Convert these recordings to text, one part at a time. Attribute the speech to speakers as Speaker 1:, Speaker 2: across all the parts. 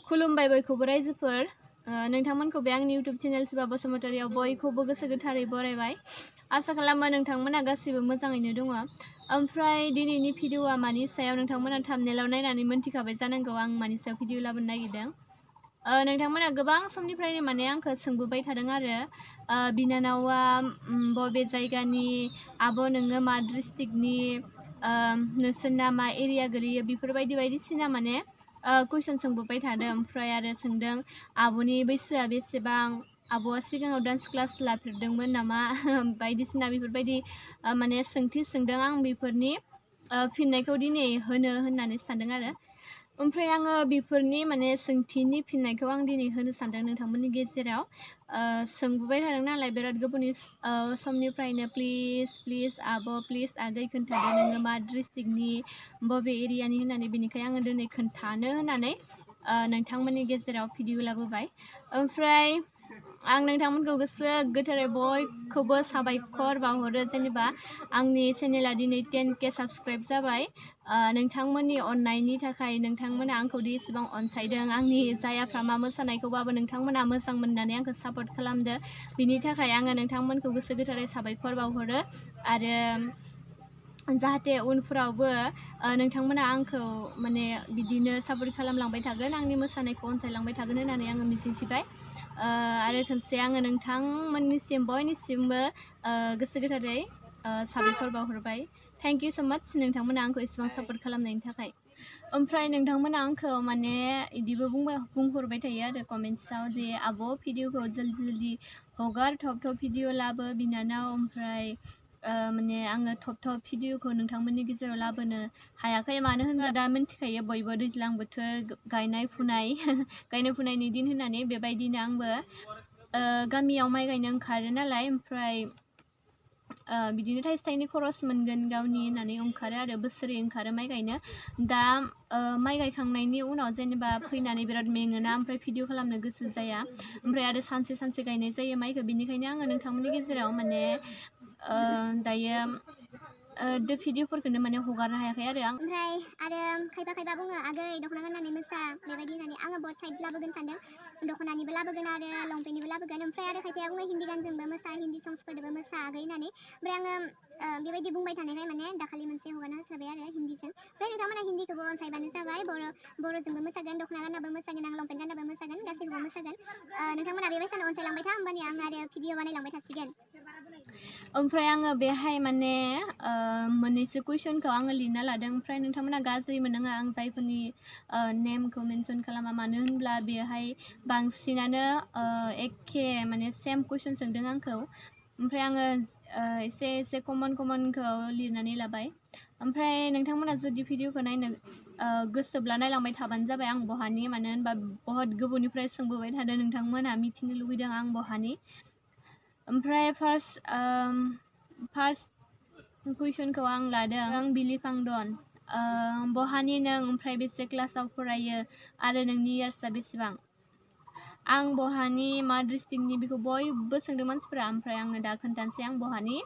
Speaker 1: खुलुमबाय बयखौबो रायजोफोर नोंथांमोनखौ बे आंनि YouTube चेनेल सुभा बसुमतारीयाव बयखौबो गोसो गोथारै बरायबाय। आसा खालामो नोंथांमोना गासिबो मोजाङैनो दङ। ओमफ्राय दिनैनि भिडिअआ मानि सायाव नोंथांमोना थाम्बनेलाव नायनानै मोनथिखाबाय जानांगौ आं मानि सायाव भिडिअ लाबोनो नागिरदों। नोंथांमोना गोबां समनिफ्रायनो माने आंखौ सोंबोबाय थादों आरो बिनानावा बबे जायगानि, आब' नोङो मा डिस्ट्रिक्टनि, नोंसोरना मा एरिया गोलैयो, बेफोरबायदि बायदिसिना माने कुइसन सोंबोबाय थादों। ओमफ्राय आरो सोंदों आब'नि बैसोआ बेसेबां, आब'आ सिगाङाव डान्स क्लास लाफेरदोंमोन नामा, बायदिसिना बेफोरबायदि माने सोंथि सोंदों। आं बेफोरनि फिननायखौ दिनै होनो होननानै सानदों आरो ओमफ्राय आङो बेफोरनि माने सोंथिनि फिननायखौ आं दिनै होनो सानदों नोंथांमोननि गेजेराव। सोंबोबाय थादों नालाय बिराद गोबावनि समनिफ्रायनो प्लिज आब' प्लिज आगै खोन्थादो नोङो मा डिस्ट्रिक्टनि, बबे एरियानि होननानै। बेनिखायनो आङो दिनै खोन्थानो होननानै नोंथांमोननि गेजेराव भिडिअ लाबोबाय। ओमफ्राय आं नोंथांमोनखौ गोसो गोथारै बयखौबो साबायखर बावहरो। जेनेबा आंनि चेनेला दिनै 10K साबस्क्राइब जाबाय। नोंथांमोननि अननायनि थाखाय, नोंथांमोना आंखौ दि एसेबां अनसायदों, आंनि जायाफ्रामा मोसानायखौबाबो नोंथांमोना मोजां मोननानै आंखौ सापर्ट खालामदो, बिनि थाखाय आङो नोंथांमोनखौ गोसो गोथारै साबायखर बावहरो। आरो जाहाथे उनफोरावबो नोंथांमोना आंखौ माने बिदिनो सापर्ट खालामलांबाय थागोन, आंनि मोसानायखौ अनसायलांबाय थागोन होननानै आङो मिजिंथिबाय। आरो खनसे आङो नोंथांमोननिसिम बयनिसिमबो गोसो गोथारै साबायखर बावहरबाय। थेंक इउ स' माच नोंथांमोना आंखौ एसेबां सापर्ट खालामनायनि थाखाय। ओमफ्राय नोंथांमोना आंखौ माने बिदिबो बुंहरबाय थायो आरो कमेन्ट्सआव जे आब' भिडिअखौ जल्दि हगार, थब भिडिअ लाबो बिनानाव। ओमफ्राय माने आङो थब भिडिअखौ नोंथांमोननि गेजेराव लाबोनो हायाखै, मानो होनबा दा मिन्थिखायो बयबो दैज्लां बोथोर, गायनाय फुनायनि दिन होननानै। बेबायदिनो आंबो गामियाव माइ गायनो ओंखारो नालाय, ओमफ्राय बिदिनो थाइसे थाइनै खरस मोनगोन गावनि होननानै ओंखारो आरो बोसोरै ओंखारो माइ गायनो। दा माइ गायखांनायनि उनाव जेनेबा फैनानै बिराद मेङोना, ओमफ्राय भिडिअ खालामनो गोसो जाया, ओमफ्राय आरो सानसे गायनाय जायो माइखौ। बिनिखायनो आङो नोंथांमोननि गेजेराव माने दायो भिडिअफोरखौनो माने हगारनो हायाखै आरो आं।
Speaker 2: ओमफ्राय आरो खायफा बुङो आगै दख'ना गाननानै मोसा बेबायदि होननानै। आङो बथ साइड लाबोगोन सानदों, दख'नानिबो लाबोगोन आरो लंपेन्टनिबो लाबोगोन। ओमफ्राय आरो खायफाया बुङो हिन्दी गानजोंबो मोसा, हिन्दी सङ्सफोरजोंबो मोसा आगै होननानै। ओमफ्राय आङो बेबायदि बुंबाय थानायखाय माने दाखालि मोनसे हगारना होस्राबाय आरो हिन्दीजों। ओमफ्राय नोंथांमोना हिन्दीखौबो अनसायबानो जाबाय। बर'जोंबो मोसागोन, दख'ना गाननाबो मोसागोन, आं लंपेन्ट गाननाबो मोसागोन, गासैखौबो मोसागोन। नोंथांमोना बेबायदिनो अनसायलांबाय था, होमबानिया आं आरो भिडिअ बानायलांबाय थासिगोन।
Speaker 1: ओमफ्राय आङो बेहाय माने मोननैसो कुइसनखौ आङो लिरना लादों। ओमफ्राय नोंथांमोना गाज्रि मोननाङा आं जायफोरनि नेमखौ मेनसन खालामा, मानो होनब्ला बेहाय बांसिनानो एखे माने सेम कुइसन सोंदों आंखौ। ओमफ्राय आङो एसे कमनखौ लिरनानै लाबाय। ओमफ्राय नोंथांमोना जुदि भिडिअखौ नायनो गोसोब्ला नायलांबाय थाबानो जाबाय आं बहानि, मानो होनबा बहुत गोबावनिफ्राय सोंबोबाय थादों नोंथांमोना, मिथिनो लुगैदों आं बहानि। ओमफ्राय फार्स्ट कुइसनखौ आं लादों, आं बिलिफांदन, बहानि नों, ओमफ्राय बेसे क्लासाव फरायो, आरो नोंनि इयार्सआ बेसेबां। आं बहानि मा डिस्ट्रिक्टनि बेखौ बयबो सोंदों मानसिफोरा। ओमफ्राय आङो दा खोन्थानोसै आं बहानि।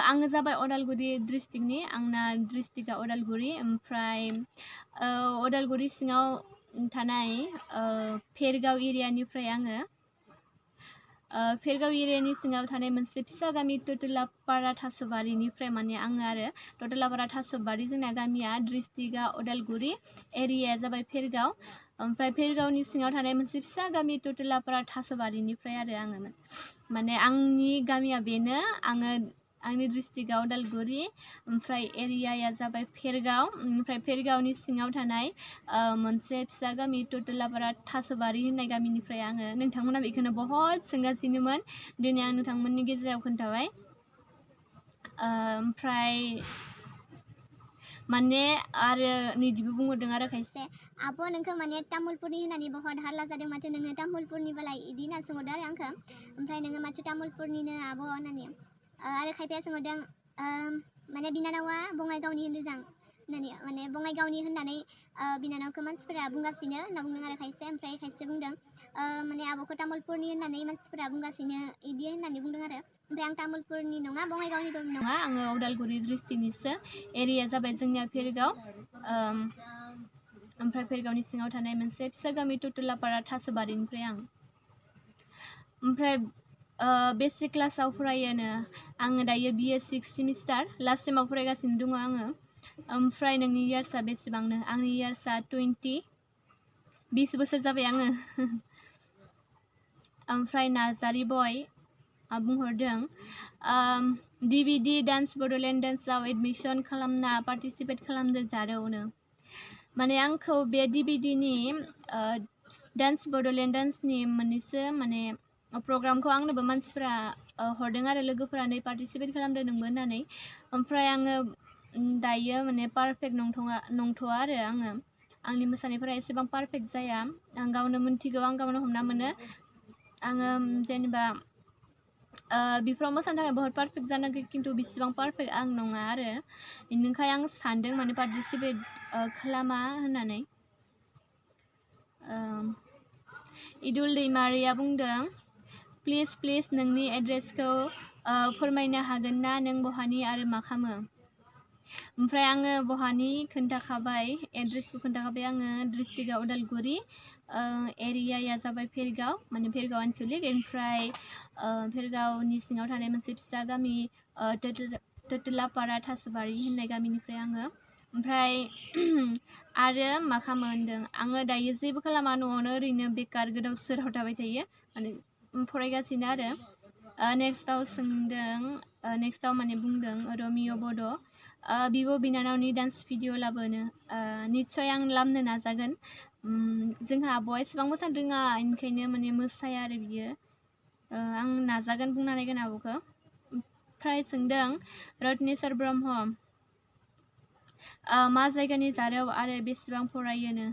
Speaker 1: आङो जाबाय अदालगुरि डिस्ट्रिक्टनि, आंना डिस्ट्रिक्टआ अदालगुरि। ओमफ्राय अदालगुरि सिङाव थानाय भेरगाव एरियानिफ्राय आङो भेरगाव एरियानि सिङाव थानाय मोनसे फिसा गामि टटलापारा थास'बारिनिफ्राय माने आङो आरो टटलापारा थास'बारि, जोंना गामिया डिस्ट्रिक्टआ अदालगुरि, एरियाया जाबाय भेरगाव। ओमफ्राय भेरगावनि सिङाव थानाय मोनसे फिसा गामि टटलापारा थास'बारिनिफ्राय आरो आङो माने आंनि गामिया बेनो, आंनि डिस्ट्रिक्टआ अदालगुरि, ओमफ्राय एरियाया जाबाय भेरगाव। ओमफ्राय भेरगावनि सिङाव थानाय मोनसे फिसा गामि टटलापारा थास'बारि होननाय गामिनिफ्राय आङो। नोंथांमोना बेखौनो बहुत सोंगासिनोमोन, दिनै आं नोंथांमोननि गेजेराव खोन्थाबाय। ओमफ्राय माने आरो नैदिबो बुंहरदों आरो खायसे,
Speaker 2: आब' नोंखौ माने तामुलपुरनि होननानै बहुत हारला जादों माथो, नोङो तामुलपुरनिबालाय बिदि होनना सोंहरदों आरो आंखौ। ओमफ्राय नोङो माथो तामुलपुरनिनो आब' होननानै। आरो खायफाया सोंहरदों माने बिनानावा बङाइगावनि होनदों होननानै, माने बङाइगावनि होननानै बिनानावखौ मानसिफोरा बुंगासिनो होनना बुंदों आरो खायसे। ओमफ्राय खायसे बुंदों माने आब'खौ तामुलपुरनि होननानै मानसिफोरा बुंगासिनो बिदि होननानै बुंदों आरो। ओमफ्राय आं तामुलपुरनि नङा, बङाइगावनिबो नङा,
Speaker 1: आङो अदालगुरि डिस्ट्रिक्टनिसो। एरिया जाबाय जोंनिया भेरगाव। ओमफ्राय भेरगावनि सिङाव थानाय मोनसे फिसा गामि टुटुलापारा थास'बारिनिफ्राय आं। ओमफ्राय बेसिक क्लासाव फरायोनो आङो दायो BA 6 सेमिस्टार लास्ट सेमाव फरायगासिनो दङ आङो। ओमफ्राय नोंनि इयार्सआ बेसेबांनो? आंनि इयार्सआ 20 बोसोर जाबाय आङो। ओमफ्राय नार्जारि बय बुंहरदों DVD डान्स बड'लेण्ड डान्सआव एडमिसन खालामना पार्टिसिपेट खालामदो जारौनो। माने आंखौ बे DVDनि डान्स बड'लेण्ड डान्सनि मोननैसो माने प्रग्रामखौ आंनोबो मानसिफोरा हरदों आरो लोगोफोरा पार्टिसिपेट खालामदों नोंबो होननानै। ओमफ्राय आङो दायो माने पारफेक्ट नंथ'आ आरो आंनि मोसानायफोरा एसेबां पारफेक्ट जाया। आं गावनो मिन्थिगौ, आं गावनो हमना मोनो। आङो जेनेबा बेफोराव मोसानो थाखाय बहुत पारफेक्ट जानांगौ, खिन्थु बेसेबां पारफेक्ट आं नङा आरो। बेनिखाय आं सानदों माने पार्टिसिपेट खालामा होननानै। इदुल दैमारिया बुंदों प्लिज नोंनि एड्रेसखौ फोरमायनो हागोन ना, नों बहानि आरो मा खालामो? ओमफ्राय आङो बहानि खोन्थाखाबाय, एड्रेसखौ खोन्थाखाबाय आङो। डिस्ट्रिक्टआ उदालगुरि, एरियाया जाबाय भेरगाव, माने भेरगाव आनसलिक। ओमफ्राय भेरगावनि सिङाव थानाय मोनसे फिसा गामि टुटुलापारा थास'बारि होननाय गामिनिफ्राय आङो। ओमफ्राय आरो मा खालामो होनदों? आङो दायो जेबो खालामा, न'आवनो ओरैनो बेकार गोदाव सोराव थाबाय थायो, माने फरायगासिनो आरो। नेक्स्टआव माने बुंदों रमिय' बड' बिब' बिनानावनि डान्स भिडिअ लाबोनो। निस्सय आं लाबोनो नाजागोन। जोंहा आब'आ एसेबां मोसानो रोङा, ओंखायनो माने मोसाया आरो बियो। आं नाजागोन, बुंना नायगोन आब'खौ। ओमफ्राय सोंदों रत्नेस्वर ब्रह्म मा जायगानि जारौ आरो बेसेबां फरायोनो?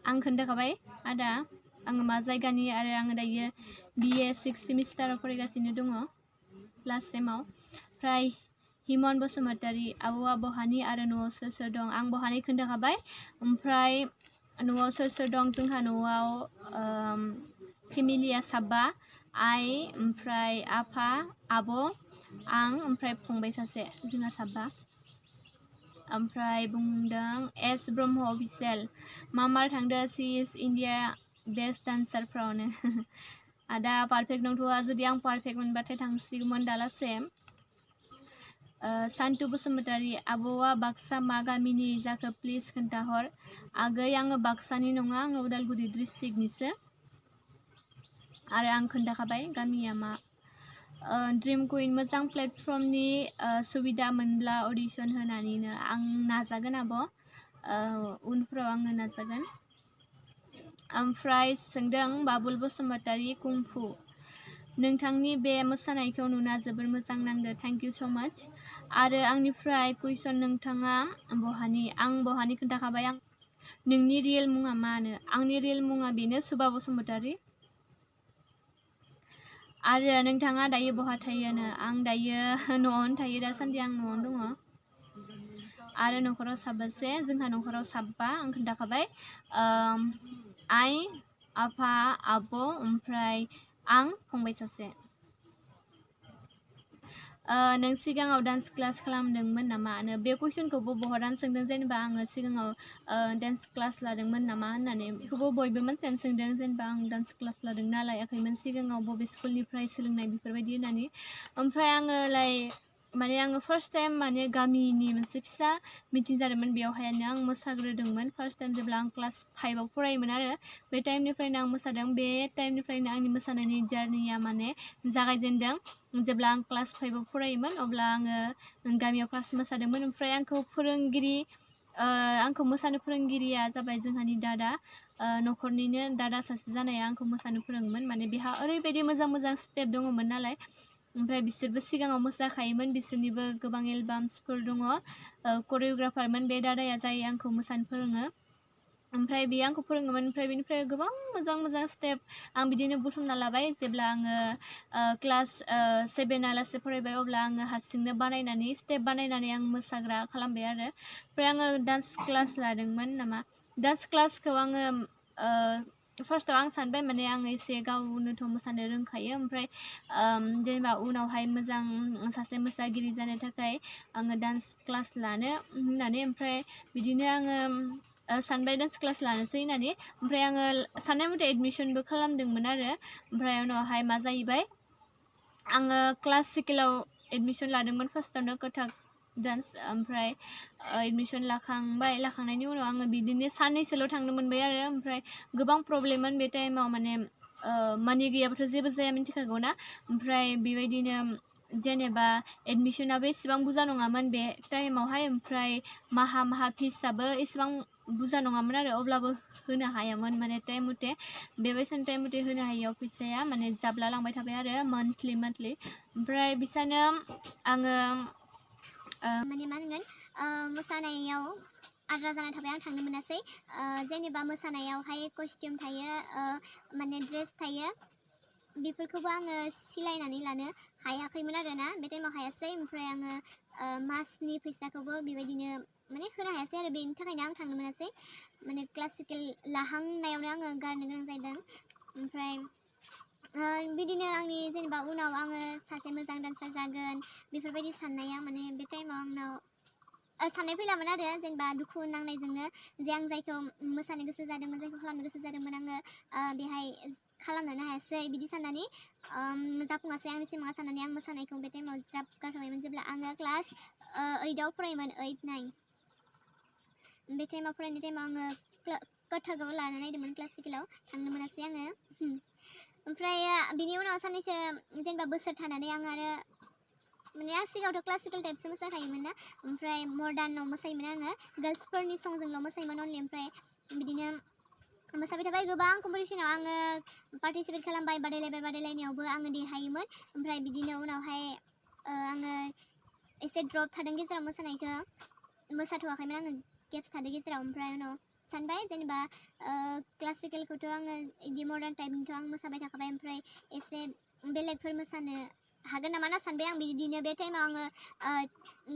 Speaker 1: आं खोन्थाखाबाय आदा, आङो मा जायगानि, आरो आङो दायो BA 6 सेमिस्टाराव फरायगासिनो दङ, लास्ट सेमाव। ओमफ्राय हिमन बसुमतारी आब'आ बहानि आरो न'आव सोर सोर दं? आं बहानि खोन्थाखाबाय। ओमफ्राय न'आव सोर सोर दं? जोंहा न'आव फेमिलिया साबा, आइ, ओमफ्राय आफा, आब', आं, ओमफ्राय फंबाय सासे, जोंहा साबा। ओमफ्राय बुंदों एस ब्रह्म अफिसियेल मामार थांदो सी इज इण्डिया बेस्ट डान्सारफ्रावनो। आदा पारफेक्ट नंथ'आ, जुदि आं पारफेक्ट मोनबाथाय थांसिगौमोन दालासे। सान्टु बसुमतारी आब'आ बाक्सा मा गामिनि जाखो प्लिज खोन्थाहर। आगै आङो बाक्सानि नङा, आङो उदालगुरि डिस्ट्रिक्टनिसो। आरो आं खोन्थाखाबाय गामिया मा। ड्रिम कुइन मोजां प्लेटफर्मनि सुबिदा मोनब्ला अडिसन होनानैनो। आं नाजागोन आब', उनफ्राव आङो नाजागोन। ओमफ्राय सोंदों बाबुल बसुमतारी कुंफु नोंथांनि बे मोसानायखौ नुना जोबोर मोजां नांदो, थेंक इउ स' माच। आरो आंनिफ्राय कुइसन, नोंथाङा बहानि? आं बहानि खोन्थाखाबाय। आं नोंनि रियेल मुङा मानो? आंनि रियेल मुङा बेनो सुभा बसुमतारी। आरो नोंथाङा दायो बहा थायोनो? आं दायो न'आवनो थायो, दासान्दि आं न'आवनो दङ। आरो न'खराव साबेसे? जोंहा न'खराव साबा, आं खोन्थाखाबाय। आइ, आफा, आब', ओमफ्राय आं, फंबाय सासे। नों सिगाङाव डान्स क्लास खालामदोंमोन नामा? बे कुइसनखौबो बहुतानो सोंदों, जेनेबा आङो सिगाङाव डान्स क्लास लादोंमोन नामा होननानै। बेखौबो बयबो मानसियानो सोंदों, जेनेबा आं डान्स क्लास लादोंना लायाखैमोन सिगाङाव, बबे स्कुलनिफ्राय सोलोंनाय बेफोरबायदि होननानै। ओमफ्राय आङो माने आङो फार्स्ट टाइम माने गामिनि मोनसे फिसा मिटिं जादोंमोन, बेयावहायनो आं मोसाग्रोदोंमोन फार्स्ट टाइम जेब्ला आं क्लास 5आव फरायोमोन। आरो बे टाइमनिफ्रायनो आं मोसादों। बे टाइमनिफ्रायनो आंनि मोसानायनि जार्निया माने जागायजेनदों। जेब्ला आं क्लास 5आव फरायोमोन, अब्ला आङो गामियाव क्लास मोसादोंमोन। ओमफ्राय आंखौ मोसानो फोरोंगिरिया जाबाय जोंहानि दादा, न'खरनिनो दादा सासे जानाया आंखौ मोसानो फोरोङोमोन। माने बेहा ओरैबायदि मोजां मोजां स्टेप दङमोन नालाय। ओमफ्राय बिसोरबो सिगाङाव मोसाखायोमोन, बिसोरनिबो गोबां एलबाम्सफोर दङ। करिय'ग्राफारमोन बे दादाया, जाय आंखौ मोसानो फोरोङो। ओमफ्राय बेयो आंखौ फोरोङोमोन। ओमफ्राय बेनिफ्राय गोबां मोजां मोजां स्टेप आं बिदिनो बुथुमना लाबाय। जेब्ला आङो क्लास 7आलासे फरायबाय, अब्ला आङो हारसिंनो बानायनानै स्टेप बानायनानै आं मोसाग्रा खालामबाय आरो। ओमफ्राय आङो डान्स क्लास लादोंमोन नामा? डान्स क्लासखौ आङो फार्स्टआव आं सानबाय माने आङो एसे गावनोथ' मोसानो रोंखायो, ओमफ्राय जेनेबा उनावहाय मोजां सासे मोसागिरि जानो थाखाय आङो डान्स क्लास लानो होननानै। ओमफ्राय बिदिनो आङो सानबाय डान्स क्लास लानोसै होननानै ओमफ्राय आङो साननाय मथे एडमिसनबो खालामदोंमोन आरो ओमफ्राय उनावहाय मा जाहैबाय आङो क्लासिकेलाव एडमिसन लादोंमोन फार्स्टआवनो कथक डान्स ओमफ्राय एडमिसन लाखांनायनि उनाव आङो बिदिनो साननैसोल' थांनो मोनबाय आरो ओमफ्राय गोबां प्रब्लेममोन बे टाइमाव माने मानि गैयाबाथ' जेबो जाया मिन्थिखागौ ना ओमफ्राय बेबायदिनो जेनेबा एडमिसनाबो एसेबां बुरजा नङामोन बे टाइमावहाय ओमफ्राय माहा फिसआबो एसेबां बुरजा नङामोन आरो अब्लाबो होनो हायामोन माने टाइम मथे बेबायदिनो टाइम मथे होनो हायियाव फैसाया माने जाब्ला लांबाय थाबाय आरो मान्थलि ओमफ्राय बिसानो आङो
Speaker 2: माने मा होनगोन मोसानायाव आद्रा जाना थाबाय आं थांनो मोनासै जेनेबा मोसानायावहाय कस्टिउम थायो माने ड्रेस थायो बेफोरखौबो आङो सिलायनानै लानो हायाखैमोन आरोना बे टाइमाव हायासै ओमफ्राय आङो मासनि फैसाखौबो बेबायदिनो माने होनो हायासै आरो बेनि थाखायनो आं थांनो मोनासै माने क्लासिकेल लाहांनायावनो आङो गारनो गोनां जादों ओमफ्राय बिदिनो आंनि जेनेबा उनाव आङो सासे मोजां डान्सार जागोन बेफोरबायदि साननाया माने बे टाइमाव आंनाव साननाय फैलामोन आरो जेनेबा दुखु नांनायजोंनो जे आं जायखौ मोसानो गोसो जादोंमोन जायखौ खालामनो गोसो जादोंमोन आङो बेहाय खालामनो हायासै बिदि साननानै जाफुङासै आंनि सिमाङा साननानै आं मोसानायखौ बे टाइमाव ज्राब गारथ'बायमोन जेब्ला आङो क्लास 8आव फरायोमोन 8, 9 बे टाइमाव फरायनाय टाइमाव आङो कथकआव लानो नागिरदोंमोन क्लासिकेलाव थांनो मोनासै आङो ओमफ्राय बिनि उनाव साननैसो जेनेबा बोसोर थानानै आं आरो माने आं सिगाङावथ' क्लासिकेल टाइपसो मोसाखायोमोन ना ओमफ्राय मदार्नाव मोसायोमोन आङो गार्ल्सफोरनि संजोंल' मोसायोमोन अनलि ओमफ्राय बिदिनो मोसाबाय थाबाय गोबां कम्पिटिसनाव आङो पार्टिसिपेट खालामबाय बादायलायनायावबो आङो देरहायोमोन ओमफ्राय बिदिनो उनावहाय आङो एसे ड्रप थादों गेजेराव मोसानायखौ मोसाथ'वाखैमोन आङो गेप्स थादों गेजेराव ओमफ्राय उनाव सानबाय जेनेबा क्लासिकेलखौथ' आङो बिदि मदार्न टाइपनिथ' आं मोसाबाय थाखाबाय ओमफ्राय एसे बेलेगफोर मोसानो हागोन नामा ना सानबाय आं बिदिनो बे टाइमाव आङो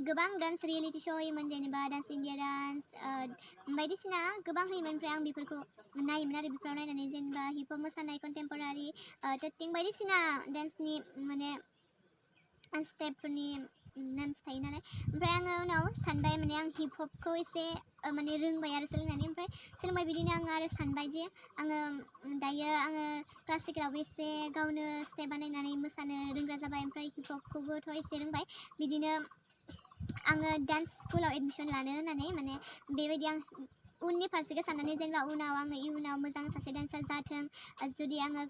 Speaker 2: गोबां डान्स रियेलिटि श' होयोमोन जेनेबा डान्स इन्डिया डान्स बायदिसिना गोबां होयोमोन ओमफ्राय आं बेफोरखौ नायोमोन आरो बेफोराव नायनानै जेनेबा हिप हप मोसानाय कन्टेम्परारि टटिं बायदिसिना डान्सनि माने स्टेपफोरनि नेम्स थायो नालाय ओमफ्राय आङो उनाव सानबाय माने आं हिप हपखौ एसे माने रोंबाय आरो सोलोंनानै ओमफ्राय सोलोंबाय बिदिनो आङो आरो सानबाय जे आङो दायो आङो क्लासिकेलावबो एसे गावनो स्टेप बानायनानै मोसानो रोंग्रा जाबाय ओमफ्राय हिप हपखौबोथ' एसे रोंबाय बिदिनो आङो डान्स स्कुलाव एडमिसन लानो होननानै माने बेबायदि आं उननि फारसेखौ साननानै जेनेबा उनाव आङो इयुनाव मोजां सासे डान्सार जाथों जुदि आङो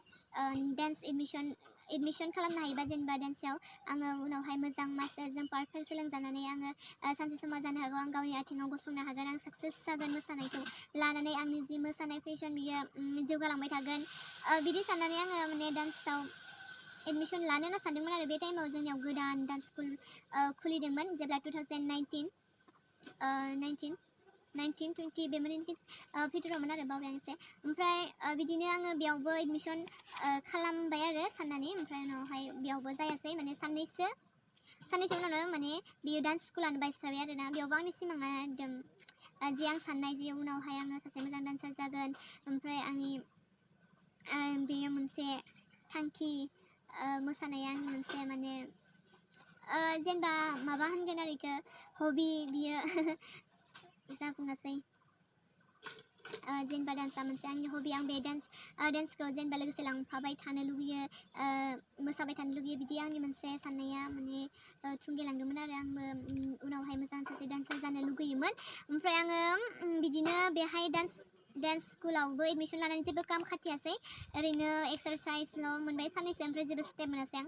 Speaker 2: डान्स एडमिसन खालामनो हायोबा जेनेबा डान्सआव आङो उनावहाय मोजां मास्टारजों पारफेक्ट सोलोंजानानै आङो सानसे समाव जानो हागौ आं गावनि आथिङाव गसंनो हागोन आं साक्सेस जागोन मोसानायखौ लानानै आंनि जि मोसानाय फेशन बियो जौगालांबाय थागोन बिदि साननानै आङो माने डान्सआव एडमिसन लानो होनना सानदोंमोन आरो बे टाइमाव जोंनियाव गोदान डान्स स्कुल खुलिदोंमोन जेब्ला 2019-20 बे मोननैनि भितरावमोन आरो बावबाय आं एसे ओमफ्राय बिदिनो आङो बेयावबो एडमिसन खालामबाय आरो साननानै ओमफ्राय उनावहाय बेयावबो जायासै माने साननैसो उनावनो माने बियो डान्स स्कुलानो बायस्राबाय आरोना बेयावबो आंनि सिमाङा एकदम जे आं साननाय जे उनावहाय आङो सासे मोजां डान्सार जागोन ओमफ्राय आंनि बेयो मोनसे थांखि मोसानाया आंनि मोनसे माने जेनेबा माबा होनगोन आरो बेखौ हबि बियो जाफुङासै जेनेबा डान्सआ मोनसे आंनि हबि आं बे डान्सखौ जेनेबा लोगोसे लांफाबाय थानो लुगैयो मोसाबाय थानो लुगैयो बिदि आंनि मोनसे साननाया माने थुंगेलांदोंमोन आरो आंबो उनावहाय मोजां सासे डान्सार जानो लुगैयोमोन ओमफ्राय आङो बिदिनो बेहाय डान्स स्कुलावबो एडमिसन लानानै जेबो काम खाथियासै ओरैनो एक्सारसाइसल' मोनबाय साननैसो ओमफ्राय जेबो स्टेप मोनासै आं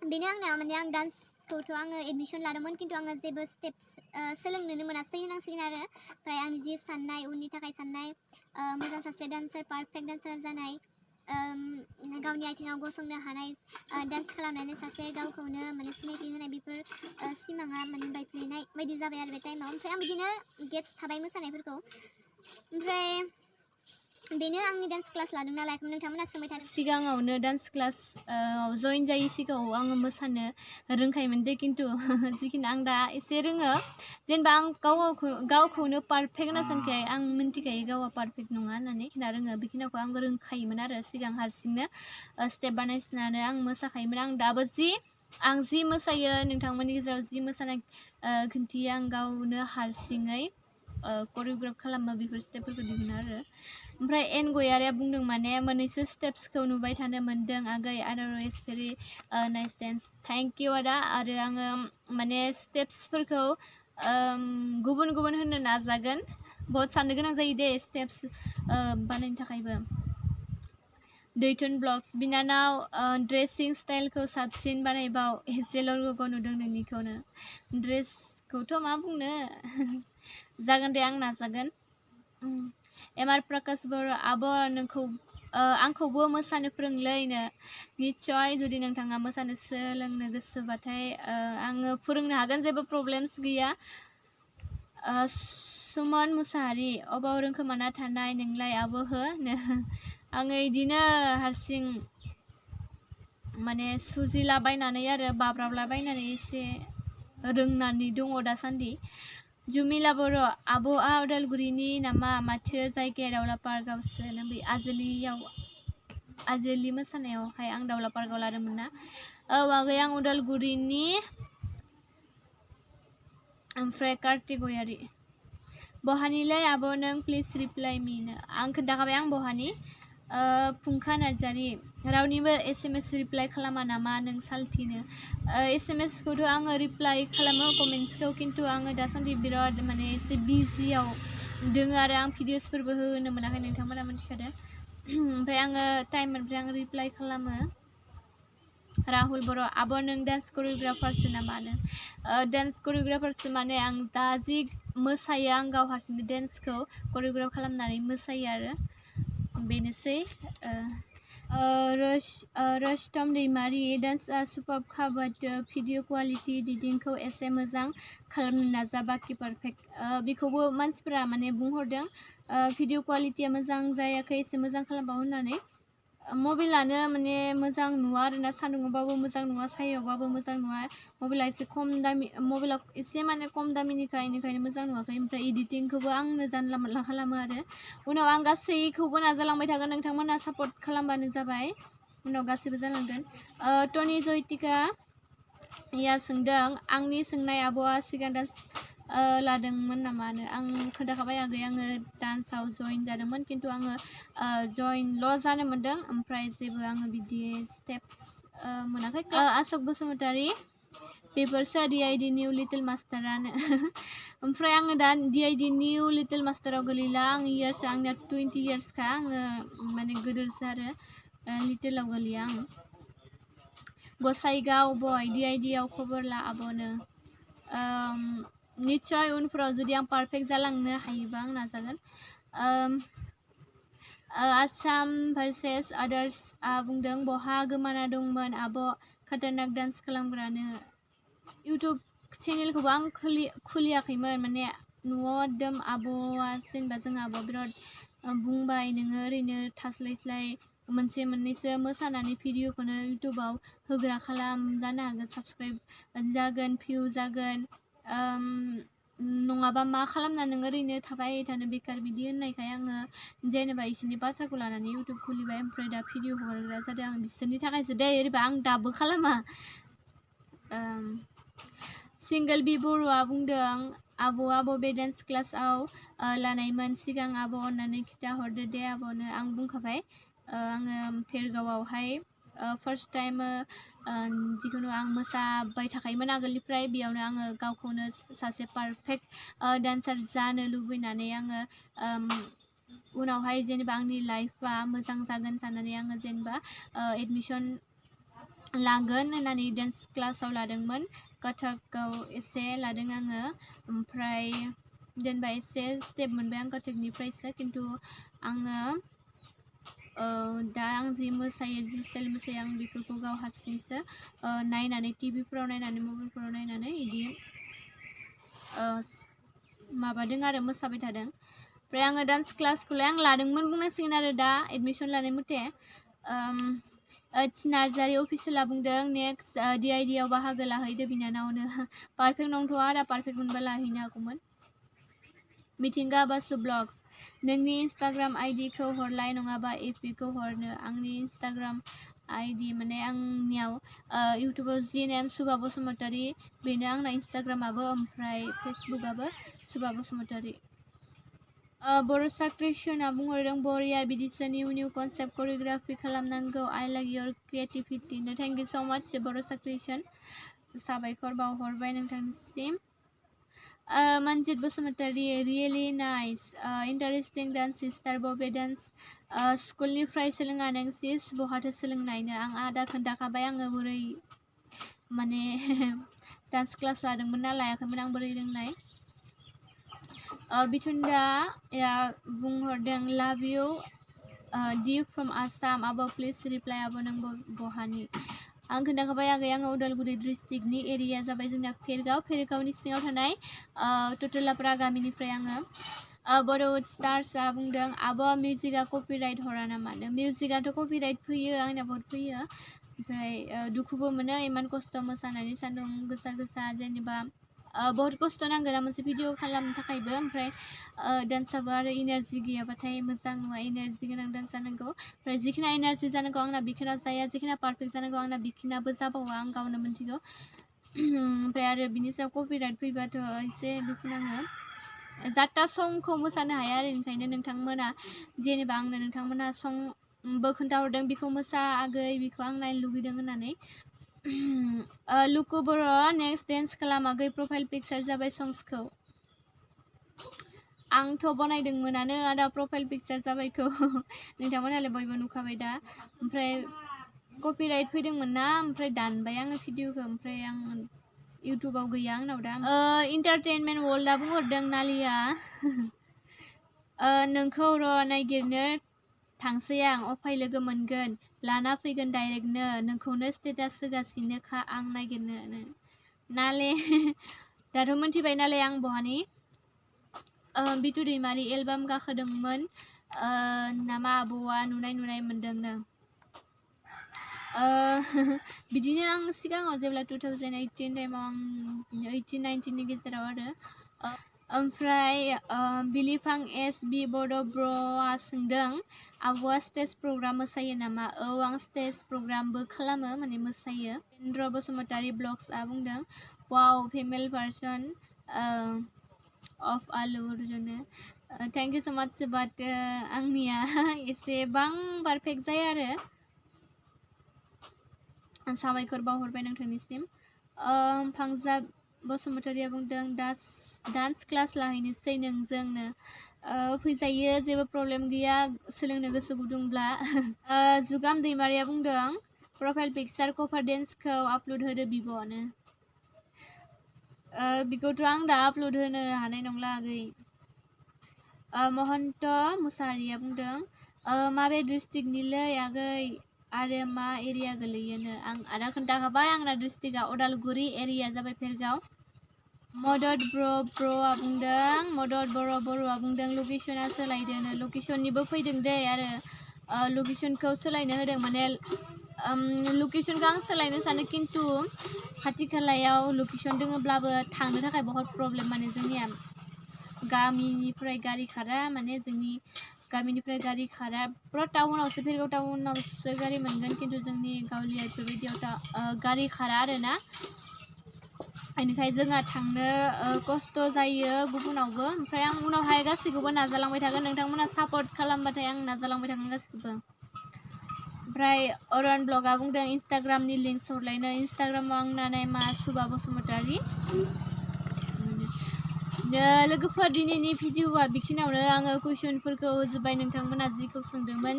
Speaker 2: बेनो आंना माने आं डान्सखौथ' आङो एडमिसन लादोंमोन खिन्थु आङो जेबो स्टेप्स सोलोंनोनो मोनासै होनांसिगोन आरो ओमफ्राय आंनि जि साननाय उननि थाखाय साननाय मोजां सासे डान्सार पारफेक्ट डान्सार जानाय गावनि आथिङाव गसंनो हानाय डान्स खालामनानै सासे गावखौनो माने सिनायथि होनाय बेफोर सिमाङा माने बायफ्लेनाय बायदि जाबाय आरो बे टाइमाव ओमफ्राय आं बिदिनो गेप्स थाबाय मोसानायफोरखौ ओमफ्राय बेनो आंनि डान्स क्लास लादों नालाय नोंथांमोना सोंबाय थादों
Speaker 1: सिगाङावनो डान्स क्लास जइन जायै सिगाङाव आङो मोसानो रोंखायोमोन दे खिन्थु जिखिनि आं दा एसे रोङो जेनेबा आं गावखौनो पारफेक्ट होनना सानखायो आं मिन्थिखायो गावआ पारफेक्ट नङा होननानै खिन्था रोङो बेखिनिखौ आंबो रोंखायोमोन आरो सिगां हारसिंनो स्टेप बानायसिनानो आं मोसाखायोमोन आं दाबो आं मोसायो नोंथांमोननि गेजेराव जि मोसानाय खिन्थियो आं गावनो हारसिङै कोरियोग्राफ खालामो बेफोर स्टेपफोरखौ दिहुनो आरो ओमफ्राय एन गयारिया बुंदों माने मोननैसो स्टेप्सखौ नुबाय थानो मोन्दों आगै otherwise very nice dance thank you आदा आरो आङो माने स्टेप्सफोरखौ गुबुन गुबुन होनो नाजागोन बहुत साननो गोनां जायो दे स्टेप्स बानायनो थाखायबो दैथुन ब्लग्स बिनानाव ड्रेसिं स्टाइलखौ साबसिन बानायबाव एसे लरग'ग' नुदों नोंनिखौनो ड्रेसखौथ' मा बुंनो जागोन दे आं नाजागोन एमआर प्रकाश बर' आब' नोंखौ आंखौबो मोसानो फोरोंलैनो निस्सय जुदि नोंथाङा मोसानो सोलोंनो गोसोबाथाय आङो फोरोंनो हागोन जेबो प्रब्लेम्स गैया सुमन मुसाहारि अबाव रोंखोमाना थानाय नोंलाय आब' हो आङो इदिनो हारसिं माने सुजिलाबायनानै आरो बाब्राबलाबायनानै एसे रोंनानै दङ दासान्दि जुमिला बर' आब'आ उदालगुरिनि नामा माथो जायगाया दावला पार्कआवसो नों बे आजोलि मोसानायावहाय आं दावला पार्कआव लादोंमोन ना औ आगै आं उदालगुरिनि ओमफ्राय कार्तिक गयारि बहानिलाय आब' नों प्लिज रिप्लाइ मिनो आं खोन्थाखाबाय आं बहानि फुंखा नार्जारि रावनिबो SMS रिप्लाइ खालामा नामा नों सालथिनो SMS खौथ' आङो रिप्लाइ खालामो कमेन्ट्सखौ खिन्थु आङो दासान्दि बिराद माने एसे बिजियाव दोङो आरो आं भिडिअसफोरबो होनो मोनाखै नोंथांमोना मिथिखादो ओमफ्राय आङो टाइम मोनफ्राय आं रिप्लाइ खालामो राहुल बर' आब' नों डान्स करियोग्राफारसो नामा नों डान्स करियोग्राफारसो माने आं दा जि मोसायो आं गाव हारसिंनो डान्सखौ करियोग्राफ खालामनानै मोसायो आरो बेनोसै रस्टम दैमारि डान्सआ सुपारखा बाट भिडिअ क्वालिटि एडिटिंखौ एसे मोजां खालामनो नाजा बाखि पारफेक्ट बेखौबो मानसिफोरा माने बुंहरदों भिडिअ क्वालिटिया मोजां जायाखै एसे मोजां खालामबाव होननानै मबाइलानो माने मोजां नुवा आरोना सान्दुङावबाबो मोजां नुवा सायावबाबो मोजां नुवा मबाइला एसे खम दामि मबाइला एसे माने खम दामिनिखाय बेनिखायनो मोजां नुवाखै ओमफ्राय एडिटिंखौबो आंनो जानला मोनला खालामो आरो उनाव आं गासैखौबो नाजालांबाय थागोन नोंथांमोना सापर्ट खालामबानो जाबाय उनाव गासैबो जालांगोन टनि जयतिका या सोंदों आंनि सोंनाय आब'आ सिगां डान्स लादोंमोन नामानो आं खोन्थाखाबाय आगै आङो डान्सआव जइन जादोंमोन खिन्थु आङो जइनल' जानो मोन्दों ओमफ्राय जेबो आङो बिदि स्टेप्स मोनाखै अशक बसुमतारी बेफोरसो DID निउ लिटिल मास्टारानो ओमफ्राय आङो दा DID निउ लिटिल मास्टाराव गोलैला आं इयार्सआ आंनिया 20 इयार्सखा आङो माने गोदोरसो आरो लिटिलाव गोलैया आं गसाइगाव बय DIDआव खबर ला आब'नो निस्सय उनफ्राव जुदि आं पारफेक्ट जालांनो हायोबा आं नाजागोन आसाम भार्सेस आदार्सआ बुंदों बहा गोमाना दंमोन आब' खतरनाक डान्स खालामग्रानो इउटुब चेनेलखौबो आं खुलियाखैमोन माने न'आव एकदम आब'आ जेनेबा जों आब'आ बिराद बुंबाय नोङो ओरैनो थास्लायस्लाय मोनसे मोननैसो मोसानानै भिडिअखौनो इउटुबाव होग्रा खालाम जानो हागोन साबस्क्राइब जागोन भिउ जागोन नङाबा मा खालामना नों ओरैनो थाबाय थानो बेकार बिदि होननायखाय आङो जेनेबा इसोरनि बाथ्राखौ लानानै इउटुब खुलिबाय ओमफ्राय दा भिडिअ हगारग्रा जादों आं बिसोरनि थाखायसो दे ओरैबा आं दाबो खालामा सिंगल बि बर'आ बुंदों आब'आ बबे डान्स क्लासआव लानायमोन सिगां आब' अननानै खिथाहरदो दे आब'नो आं बुंखाबाय आङो भेरगावआवहाय फार्स्ट टाइम जिखुनु आं मोसाबाय थाखायोमोन आगोलनिफ्राय बेयावनो आङो गावखौनो सासे पारफेक्ट डान्सार जानो लुबैनानै आङो उनावहाय जेनेबा आंनि लाइफआ मोजां जागोन साननानै आङो जेनेबा एडमिसन लागोन होननानै डान्स क्लासाव लादोंमोन कथकआव एसे लादों आङो ओमफ्राय जेनेबा एसे स्टेप मोनबाय आं कथकनिफ्रायसो खिन्थु आङो दा आं जि मोसायो जि स्टाइल मोसायो आं बेफोरखौ गाव हारसिंसो नायनानै टिभिफोराव नायनानै मबाइलफोराव नायनानै बिदि माबादों आरो मोसाबाय थादों ओमफ्राय आङो डान्स क्लासखौलाय आं लादोंमोन बुंनांसिगोन आरो दा एडमिसन लानाय मथे नार्जारि अफिसियेला बुंदों नेक्स्ट DIDआव बाहागो लाहैदो बिनानावनो पारफेक्ट नंथ'आ दा पारफेक्ट मोनबा लाहैनो हागौमोन मिथिंगा बासु ब्लग्स नोंनि इन्स्टाग्राम आइडिखौ हरलाय नङाबा FB खौ हरनो आंनि इन्स्टाग्राम आइडि माने आंनियाव इउटुबाव जि नेम सुभा बसुमतारी बेनो आंना इन्स्टाग्रामाबो ओमफ्राय फेसबुकआबो सुभा बसुमतारी बर'सा क्रिस्टियना बुंहरदों बरिया बिदिसो निउ कनसेप्ट करियोग्राफि खालामनांगौ I like your creativity नो थेंक इउ सो माच बर'सा क्रिस्टियन साबाइखर बावहरबाय नोंथांनिसिम Manjit Basumatary really nice interesting dance sister बबे dance स्कुलनिफ्राय सोलोङा नों सिस बहाथो सोलोंनायनो आं आदा खोन्थाखाबाय आङो बोरै माने डान्स क्लास लादोंमोन ना लायाखैमोन आं बोरै रोंनाय बिथुनदा या बुंहरदों love you deep from Assam आबो प्लिज रिप्लाय आबो नों बहानि आं खोन्थाखाबाय आगै आङो उदालगुरि डिस्ट्रिक्टनि एरिया जाबाय जोंना फेरगावनि सिङाव थानाय टटलापारा गामिनिफ्राय आङो बर'उड स्टार्सआ बुंदों आब' मिउजिकआ कपिराइट हरा नामा मिउजिकआथ' कपिराइट फैयो आंना बहुत फैयो ओमफ्राय दुखुबो मोनो इमान खस्थ' मोसानानै सान्दुं गोसा जेनेबा बहुत खस्थ' नांगोन मोनसे भिडिअ खालामनो थाखायबो ओमफ्राय डान्सआबो आरो इनार्जि गैयाबाथाय मोजां नङा इनार्जि गोनां डान्स जानांगौ ओमफ्राय जिखिना इनार्जि जानांगौ आंना बिखिना जाया जिखिना पारफेक्ट जानांगौ आंना बिखिनाबो जाबावा आं गावनो मिन्थिगौ ओमफ्राय आरो बिनि सायाव कपिराइट फैबाथ' एसे दुखु नाङो जाता संखौ मोसानो हाया आरो ओंखायनो नोंथांमोना जेनेबा आंनो नोंथांमोना संबो खोन्थाहरदों बिखौ मोसा आगै बिखौ आं नायनो लुगैदों होननानै लुकु बर' नेक्स्ट डेन्स खालाम आगै प्रफाइल पिक्चार जाबाय संसखौ आंथ' बनायदोंमोनानो आदा प्रफाइल पिक्चार जाबायखौ नोंथांमोनालाय बयबो नुखाबाय दा ओमफ्राय कपिराइट फैदोंमोन ना ओमफ्राय दानबाय आङो भिडिअखौ ओमफ्राय आं इउटुबाव गैया आंनाव दा इन्टारटेनमेन्ट वर्ल्डआ बुंहरदों नालिया नोंखौ र' नायगिरनो थांसै आं अफाय लोगो मोनगोन लाना फैगोन डाइरेक्टनो नोंखौनो स्टेटास होगासिनोखा आं नागिरनो नाले दाथ' मोनथिबाय नालाय आं बहानि बिथु दैमारि एलबाम गाखोदोंमोन नामा आबौआ नुनाय मोनदोंनो बिदिनो आं सिगाङाव जेब्ला 2018 टाइमाव आं 18-19 नि गेजेराव आरो ओमफ्राय बिलिफां SB बड' ब्र'आ सोंदों आब'आ स्टेज प्रग्राम मोसायो नामा औ आं स्टेज प्रग्रामबो खालामो माने मोसायो इन्द्र बसुमतारी ब्लग्सआ बुंदों वाव फिमेल भार्सन अफ आलु अर्जुन थेंक इउ सो माच बाट आंनिया एसेबां पारफेक्ट जाया आरो साबायखर बावहरबाय नोंथांनिसिम फांजाब बसुमतारीया बुंदों डान्स क्लास लाहैनोसै नोंजोंनो फैजायो जेबो प्रब्लेम गैया सोलोंनो गोसो गुदुंब्ला जुगाम दैमारिया बुंदों प्रफाइल पिक्चार कभार डेन्सखौ आपल'ड होदो बिब'नो बिखौथ' आं दा आपल'ड होनो हानाय नंला आगै महन्त मुसाहारिया बुंदों माबे डिस्ट्रिक्टनिलै आगै आरो मा एरिया गोलैयोनो आं आदा खोन्थाखाबाय आंना डिस्ट्रिक्टआ उदालगुरि एरिया जाबाय फेरगाव मदद ब्र'आ बुंदों मदद बर'आ बुंदों लकेसना सोलायदोनो लकेसननिबो फैदों दे आरो लकेसनखौ सोलायनो होदों माने लकेसनखौ आं सोलायनो सानो खिन्थु खाथि खालायाव लकेसन दङब्लाबो थांनो थाखाय बहुत प्रब्लेम माने जोंनिया गामिनिफ्राय गारि खारा माने जोंनि गामिनिफ्राय गारि खारा पुरा टाउनावसो फेरगाव टाउनावसो गारि मोनगोन खिन्थु जोंनि गावलिया बेफोरबायदियाव गारि खारा आरोना बेनिखायनो जोंहा थांनो खस्थ' जायो गुबुनावबो ओमफ्राय आं उनावहाय गासैखौबो नाजालांबाय थागोन नोंथांमोना सापर्ट खालामबाथाय आं नाजालांबाय थागोन गासैखौबो ओमफ्राय अरन ब्लगआ बुंदों इन्स्टाग्रामनि लिंक्स हरलायनो इन्स्टाग्रामाव आंना नामा सुबा बसुमतारी लोगोफोर दिनैनि भिडिअआ बेखिनियावनो आङो कुइसनफोरखौ होजोब्बाय नोंथांमोना जिखौ सोंदोंमोन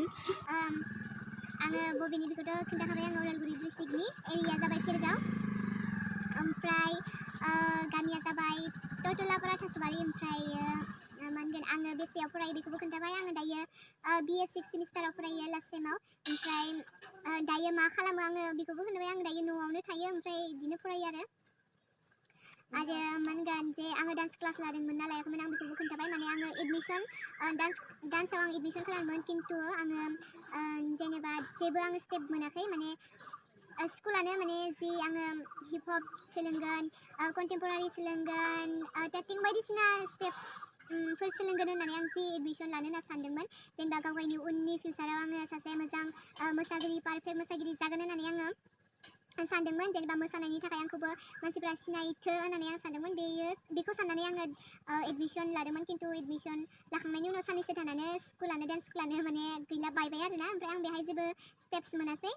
Speaker 2: आङो बबेनिखौथ' खोन्थाखाबाय आङो उदालगुरि डिस्ट्रिक्टनि एरिया जाबाय फेरगाव ओमफ्राय गामिया जाबाय टटलापारा थासबारि ओमफ्राय मा होनगोन आङो बेसेयाव फरायो बेखौबो खोन्थाबाय आङो दायो BA 6 सेमिस्टाराव फरायो लास्ट सेमाव ओमफ्राय दायो मा खालामो आङो बेखौबो खोन्थाबाय आं दायो न'आवनो थायो ओमफ्राय बिदिनो फरायो आरो मा होनगोन जे आङो डान्स क्लास लादोंमोन ना लायाखैमोन आं बेखौबो खोन्थाबाय माने आङो एडमिसन डान्सआव आं एडमिसन खालामदोंमोन खिन्थु आङो जेनेबा जेबो आङो स्टेप मोनाखै माने स्कुलानो माने जि आङो हिप हप सोलोंगोन कन्टेम्परारि सोलोंगोन टेटिं बायदिसिना स्टेपफोर सोलोंगोन होननानै आं जि एडमिसन लानो होनना सानदोंमोन जेनेबा गावनि उननि फिउचाराव आङो सासे मोजां मोसागिरि पारफेक्ट मोसागिरि जागोन होननानै आङो सानदोंमोन जेनेबा मोसानायनि थाखाय आंखौबो मानसिफ्रा सिनायथो होननानै आं सानदोंमोन बेखौ साननानै आङो एडमिशन लादोंमोन खिन्थु एडमिशन लाखांनायनि उनाव साननैसो थानानै डान्स स्कुलानो माने गैला बायबाय आरोना ओमफ्राय आं बेहाय जेबो स्टेप्स मोनासै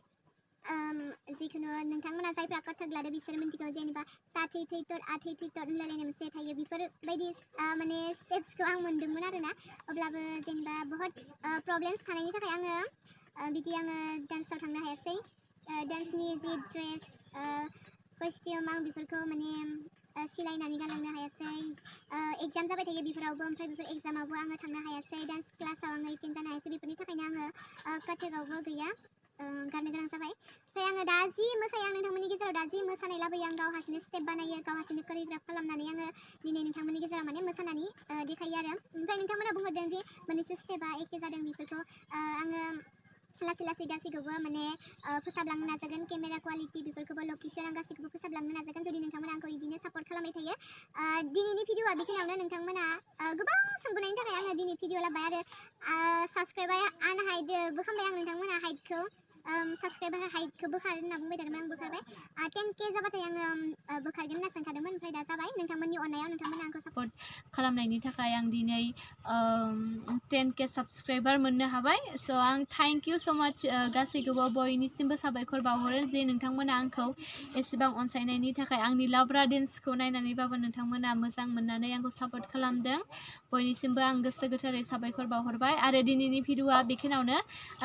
Speaker 2: जिखुनु नोंथांमोना जायफ्रा कथक लादो बिसोर मिन्थिगौ जेनेबा ताथै थैतर आथै थैतर होनलायलायनाय मोनसे थायो बेफोरबायदि माने स्टेप्सखौ आं मोन्दोंमोन आरोना अब्लाबो जेनेबा बहुत प्रब्लेम्स थानायनि थाखाय आङो बिदि आङो डान्सआव थांनो हायासै डान्सनि जि ड्रेस कस्टिउम आं बेफोरखौ माने सिलायनानै गालांनो हायासै एग्जाम जाबाय थायो बेफोरावबो ओमफ्राय बेफोर एग्जामावबो आङो थांनो हायासै डान्स क्लासाव आङो एटेन्ड जानो हायासै बेफोरनि थाखायनो आङो कथकआवबो गैया गारनो गोनां जाबाय ओमफ्राय आङो दा जि मोसायो आं नोंथांमोननि गेजेराव दा जि मोसानाय लाबोयो आं गाव हारसिंनो स्टेप बानायो गाव हारसिंनो कोरियोग्राफ खालामनानै आङो दिनै नोंथांमोननि गेजेराव माने मोसानानै देखायो आरो ओमफ्राय नोंथांमोना बुंहरदों जे मोननैसो स्टेपआ एखे जादों बेफोरखौ आङो लासै लासै गासैखौबो माने फोसाबलांनो नाजागोन केमेरा क्वालिटि बेफोरखौबो लकेसन आं गासैखौबो फोसाबलांनो नाजागोन जुदि नोंथांमोना आंखौ बिदिनो सापर्ट खालामबाय थायो दिनैनि भिडिअआ बेखिनियावनो नोंथांमोना गोबां सोंबोनायनि थाखाय आङो दिनै भिडिअ लाबाय आरो साबस्क्राइबार आन हाइटबो खालामबाय आं नोंथांमोना हाइटखौ साबस्क्राइबार हाइटखौ बोखार होनना बुंबाय थादोंमोन आं बोखारबाय 10K जाबाथाय आङो बोखारगोन होनना सानखादोंमोन ओमफ्राय दा जाबाय नोंथांमोननि अननायाव नोंथांमोना आंखौ सापर्ट
Speaker 1: खालामनायनि थाखाय आं दिनै 10K साबस्क्राइबार मोननो हाबाय स' आं थैंक इउ स' माच गासैखौबो बयनिसिमबो साबायखर बावहरो जे नोंथांमोना आंखौ एसेबां अनसायनायनि थाखाय आंनि लाब्रा डेन्सखौ नायनानैबाबो नोंथांमोना मोजां मोननानै आंखौ सापर्ट खालामदों बयनिसिमबो आं गोसो गोथारै साबायखर बावहरबाय आरो दिनैनि भिडिअआ बेखिनियावनो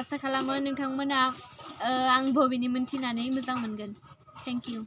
Speaker 1: आसा खालामो नोंथांमोना आं बबेनि मोनथिनानै मोजां मोनगोन थेंक इउ